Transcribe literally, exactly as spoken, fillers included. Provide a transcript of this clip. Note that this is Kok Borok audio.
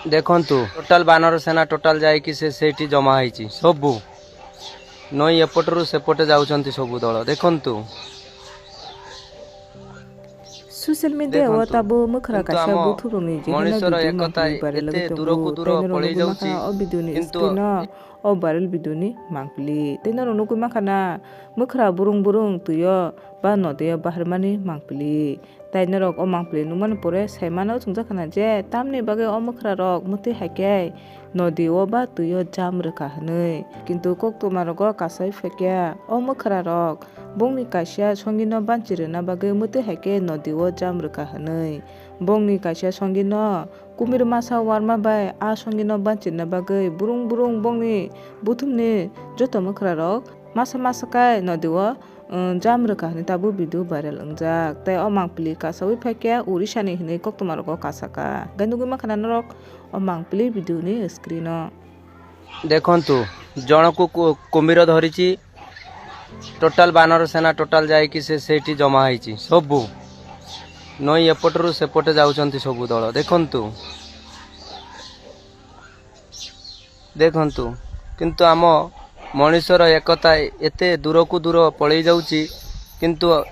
ଦେଖନ୍ତୁ, ଟୋଟାଲ ବାନର ସେନା ଟୋଟାଲ ଯାଇକି ସେ ସେଇଠି ଜମା ହେଇଛି ସବୁ। ନଈ ଏପଟରୁ ସେପଟେ ଯାଉଛନ୍ତି ସବୁ ଦଳ। ଦେଖନ୍ତୁ। Social media o tabuk mwkhra kaisa buthurokni jehino video mangpili viral wngwi tongo. Tei norokbo makha o video ni screen o o viral video ni mangpili. Tei norok nugwi mankha na mwkhra burung burung twi o ba nodi o baharmani mangpili. Tai norok o mangpili nukmani pore saimano chwngjakha na je tamni bagwi o mwkhra rok mwtwi hai khe nodi o ba twi o jam rwkha hwnwi. Kintu koktwma rogo kasawi phaikhe o mwkhra rok bongni kaisa songino banchi rwna bagwi mwtwi hai khe nodi o jam rwkha hwnwi. Bongni kaisa songino kumir masa warma bai a songino banchi rwna bagwi burung burung bongni buthumni joto mwkhra rok masa masa khe nodi o jam rwkha hwnwi tabuk video viral wngjak. Tei o mangpili kasawi phaikhe Odisha ni hwnwi koktwma rogo kasakha. Hwnkhe nugwi mankha na norok o mangpili video ni screen o. ଦେଖନ୍ତୁ, ଜଣକୁ କୁ- କୁମ୍ଭୀର ଧରିଛି। ଟୋଟାଲ ବାନର ସେନା ଟୋଟାଲ ଯାଇକି ସେ ସେଇଠି ଜମା ହେଇଛି ସବୁ। ନଈ ଏପଟରୁ ସେପଟେ ଯାଉଛନ୍ତି ସବୁ ଦଳ। ଦେଖନ୍ତୁ, ଦେଖନ୍ତୁ, କିନ୍ତୁ ଆମ ମଣିଷର ଏକତା ଏତେ ଦୂରକୁ ଦୂର ପଳେଇ ଯାଉଛି। କିନ୍ତୁ